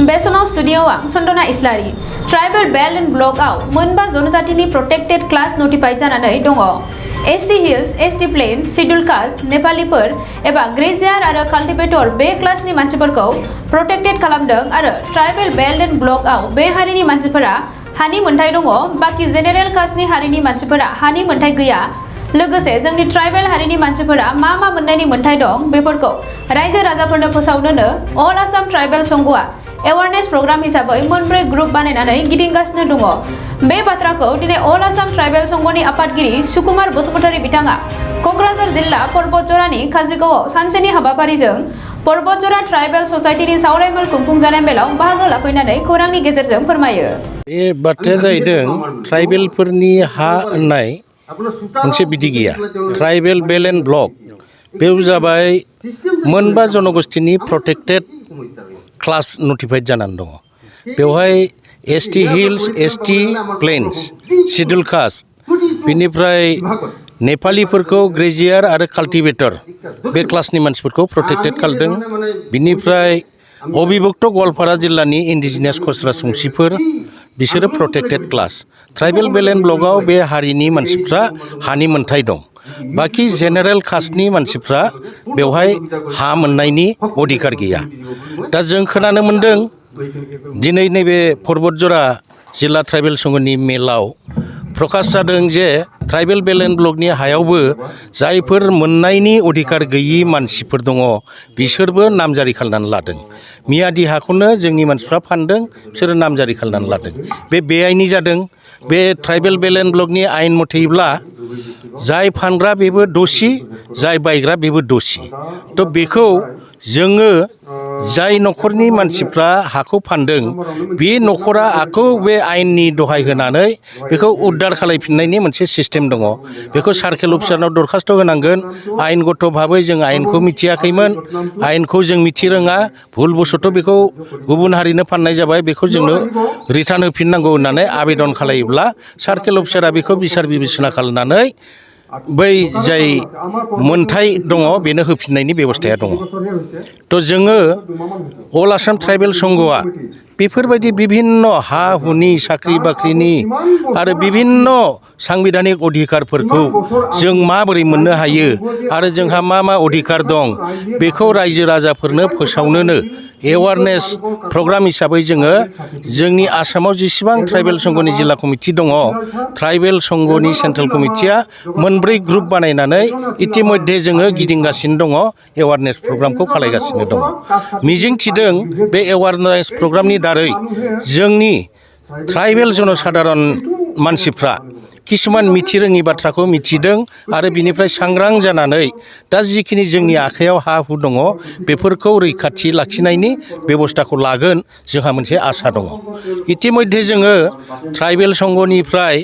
बेसनाव studio आं सन्दना इस्लारि ट्राइबल बेल्ट एंड ब्लकआव मोनबा जनजातिनि प्रोटेक्टेड क्लास नोटिफाइ जानानै दङ। ST hills, ST plains, schedule caste, नेपालीफोर एबा ग्रेजियार आरो काल्टिवेटर बे क्लासनि मानसिफोरखौ प्रोटेक्टेड खालामदों आरो ट्राइबल बेल्ट एंड ब्लकआव बे हारिनि मानसिफोरा हानि मोनथाय दङ, बाकी जेनेरेल कास्टनि हारिनि मानसिफोरा हानि मोनथाय गैया। लोगोसे जोंनि ट्राइबल हारिनि मानसिफोरा मा मोननायनि मोनथाय दं बेफोरखौ रायजो राजाफोरनो फोसावनोनो अल आसाम ट्राइबल संघआ एवारनेस प्रग्राम हिसाबै मोनब्रै ग्रुप बानायनानै गिदिंगासिनो दङ। बे बाथ्राखौ दिनै अल आसाम ट्राइबल संघनि आफादगिरि सुकुमार बसुमतारी बिथाङा क'क्राझार जिल्ला पर्बतजरानि काजिगावआव सानसेनि हाबाफारिजों पर्बतजरा ट्राइबल ससाइटिनि सावरायमेल खुंफुंजानाय मेलाव बाहागो लाफैनानै खौरांनि गेजेरजों फोरमायो। बे बाथ्राया जाहैदों ट्राइबेलफोरनि हा होननाय मोनसे बिदि गैया। ट्राइबेल बेल्ट एन्ड ब्लक बेयाव जाबाय मोनबा जनगोष्ठीनि प्रोटेक्टेड क्लास नटिफाइड जानानै दङ। बेवहाय ST hills, ST plains, schedule caste, बेनिफ्राय नेपालीफोरखौ ग्रेजियार आरो काल्टिवेटर बे क्लासनि मानसिफोरखौ प्रोटेक्टेड खालामदों। बिनिफ्राय अबिभक्त गवालपारा जिल्लानि इन्डिजिनियास खसरा संसिफोर बिसोरो protected class. Tribal belt and ब्लकआव बे हारिनि मानसिफ्रा हानि मोनथाय दं। बाकी जेनेरेल कास्टनि मानसिफ्रा बेवहाय हा मोननायनि अधिकार गैया। दा जों खोनानो मोन्दों दिनै नैबे पर्बतजरा जिल्ला ट्राइबेल संघनि मेलाव प्रकाश जादों जे ट्राइबेल बेल्ट एन्ड ब्लकनि हायावबो जायफोर मोननायनि अधिकार गैयि मानसिफोर दङ बिसोरबो नामजारि खालामनानै लादों। मियादि हाखौनो जोंनि मानसिफ्रा फानदों, बिसोरो नामजारि खालामनानै लादों। बे बेआइनि जादों। बे ट्राइबेल बेल्ट एन्ड ब्लकनि आयेन मथेब्ला जाय फानग्रा बेबो दसि, जाय बायग्रा बेबो दसि। थ' बेखौ जोङो जाय न'खरनि मानसिफ्रा हाखौ फानदों बे न'खरा आखौ बे आयेननि दहाय होनानै बेखौ उद्धार खालायफिननायनि मोनसे सिस्टेम दङ। बेखौ सार्केल अफिसारनाव दरखास्त होनांगोन। आयेनगत भाबै जों आयेनखौ मिथियाखैमोन, आयेनखौ जों मिथिरोङा, भुल बसत' बेखौ गुबुन हारिनो फाननाय जाबाय, बेखौ जोंनो रिटार्न होफिननांगौ होननानै आवेदन खालायोब्ला सार्केल अफिसारा बेखौ बिसार बिबेसना खालामनानै बै जाय मोनथाय दङ बेनो होफिननायनि बेबस्थाया दङ। थ' जोङो अल आसाम ट्राइबेल संघआ बेफोरबायदि बिभिन्न हा हुनि, साख्रि बाख्रिनि आरो बिभिन्न सांबिधानिक अधिकारफोरखौ जों माबोरै मोननो हायो आरो जोंहा मा अधिकार दं बेखौ रायजो राजाफोरनो फोसावनोनो एवारनेस प्रग्राम हिसाबै जोङो जोंनि आसामाव जेसेबां ट्राइबेल संघनि जिल्ला कमिटि दङ, ट्राइबेल संघनि सेन्ट्रेल कमिटिया मोनब्रै ग्रुप बानायनानै इतिमध्ये जोङो गिदिंगासिनो दङ, एवारनेस प्रग्रामखौ खालायगासिनो दङ। मिजिं थिदों बे एवारनेस प्रग्रामनि दारै जोंनि ट्राइबेल जनसाधारन मानसिफ्रा किसुमान मिथिरोङि बाथ्राखौ मिथिदों आरो बिनिफ्राय सांग्रां जानानै दा जिखिनि जोंनि आखायाव हा हु दङ बेफोरखौ रैखाथि लाखिनायनि बेबस्थाखौ लागोन जोंहा मोनसे आसा दङ। इतिमध्ये जोङो ट्राइबेल संघनिफ्राय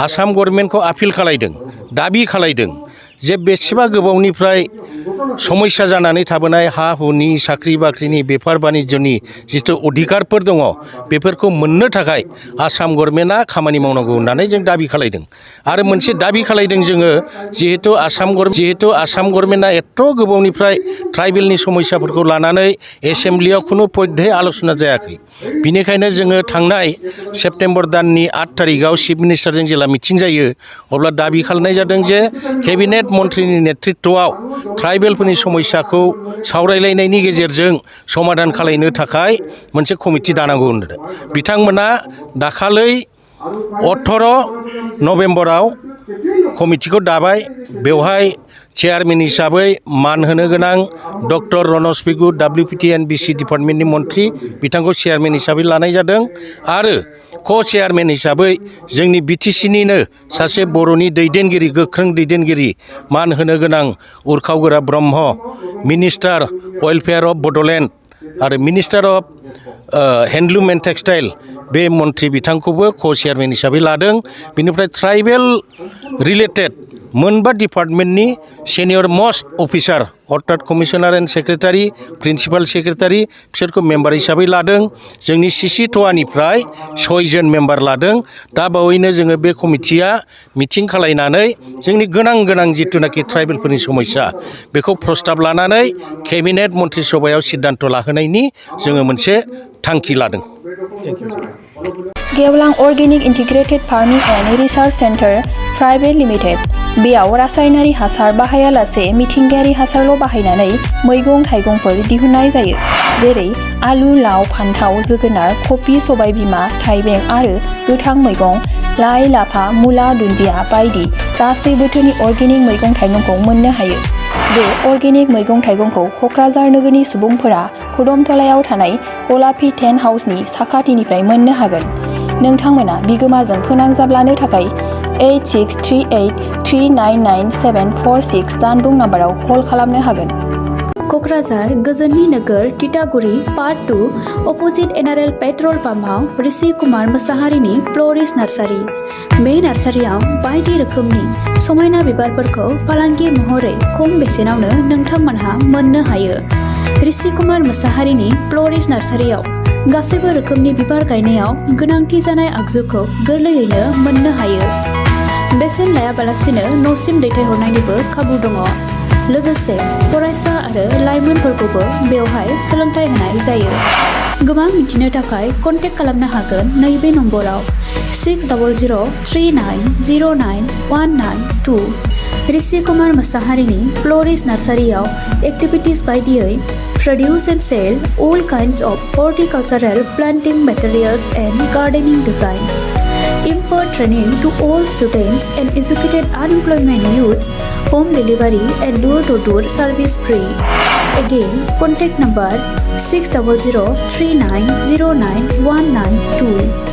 आसाम गभर्नमेन्टखौ आपिल खालायदों, दाबि खालायदों जे बेसेबा गोबावनिफ्राय समस्या जानानै थाबोनाय हा हुनि, साख्रि बाख्रिनि, बेफार बानिज्यनि जिथु अधिकारफोर दङ बेफोरखौ मोननो थाखाय आसाम गभर्नमेन्टआ खामानि मावनांगौ होननानै जों दाबि खालायदों। आरो मोनसे दाबि खालायदों जोङो जिहेतु आसाम गभर्नमेन्टआ एथ' गोबावनिफ्राय ट्राइबेलनि समस्याफोरखौ लानानै एसेम्ब्लियाव खुनु पय्धे आल'सना जायाखै। बिनिखायनो जोङो थांनाय सेप्तेम्बर दाननि 8 थारिखआव चिफ मिनिस्टारजों जेला मिटिं जायो अब्ला दाबि खालामनाय जादों जे केबिनेट मन्थ्रिनि नेतृत्वआव ट्राइबेलफोरनि समस्याखौ सावरायलायनायनि गेजेरजों समाधान खालायनो थाखाय मोनसे कमिटि दानांगौ होनदों। बिथांमोना दाखालै 18 नभेम्बराव कमिटिखौ दाबाय। बेवहाय चेयारमेन हिसाबै मान होनो गोनां doctor रनज Pegu WPT and BC डिपार्टमेन्टनि मन्थ्रि बिथांखौ चेयारमेन हिसाबै लानाय जादों आरो चेयारमेन हिसाबै जोंनि BTCनिनो सासे बर'नि दैदेनगिरि, गोख्रों दैदेनगिरि, मान होनो गोनां Urkhao Gwra Brahma, minister welfare of Bodoland आरो minister of handloom and textile बे मन्थ्रि बिथांखौबो चेयारमेन हिसाबै लादों। बिनिफ्राय ट्राइबेल रिलेटेड मोनबा डिपार्टमेन्टनि सिनियर मस्ट अफिसार अर्थात commissioner and secretary, principal secretary बिसोरखौ मेम्बार हिसाबै लादों। जोंनि CC ट'आनिफ्राय 6 जन मेम्बार लादों। दा बावैनो जोङो बे कमिटिया मिटिं खालायनानै जोंनि गोनां जिथुनाखि ट्राइबेलफोरनि समस्या बेखौ प्रस्ताब लानानै केबिनेट मन्थ्रि सभायाव सिद्धान्त लाहोनायनि जोङो मोनसे थांखि लादों। गेवलां organic integrated farming and research centre private limited बेयाव रासायनारि हासार बाहायालासे मिथिंगायारि हासारल' बाहायनानै मैगं थाइगंफोर दिहुननाय जायो जेरै आलु लाव फान्थाव जोगोनार कफि सबायबिमा थाइबें आरो गोथां मैगं लाइ लाफा मुला दुन्दिया बायदि गासै बोथोरनि अर्गेनिक मैगं थाइगंखौ मोननो हायो। बे अर्गेनिक मैगं थाइगंखौ क'क्राझार नोगोरनि सुबुंफोरा खुदमतलायाव थानाय गलापी टेन्ट हाउसनि साखाथिनिफ्राय मोननो हागोन। नोंथांमोना बिगोमाजों फोनांजाबलानो थाखाय 8638399746 जानबुं नाम्बाराव कल खालामनो हागोन। क'क्राझार गोजोननि नोगोर तितागुरि part 2 opposite NRL petrol पाम्पआव Rishi Kumar मोसाहारिनि फ्ल'रिस nursery. बे नार्सारियाव बायदि रोखोमनि समायना बिबारफोरखौ फालांगि महरै खम बेसेनावनो नोंथांमोनहा मोननो हायो। ऋषि कुमार मोसाहारिनि फ्ल'रिस नार्सारियाव गासैबो रोखोमनि बिबार गायनायाव गोनांथि जानाय आगजुखौ गोरलैयैनो मोननो हायो। बेसेन लायाबालासिनो न'सिम दैथायहरनायनिबो खाबु दङ। लोगोसे फरायसा आरो लाइमोनफोरखौबो बेवहाय सोलोंथाइ होनाय जायो। गोबां मिथिनो थाखाय कन्टेक्ट खालामनो हागोन नैबे नम्बराव 6003099192। ऋषि कुमार मोसाहारिनि फ्ल'रिस नार्सारियाव एक्टिभिटिज बायदियै produce and sell all kinds of horticultural planting materials and gardening design. Impart training to all students and educated unemployment youths, home delivery and door-to-door service free. Again, contact number 6003909192.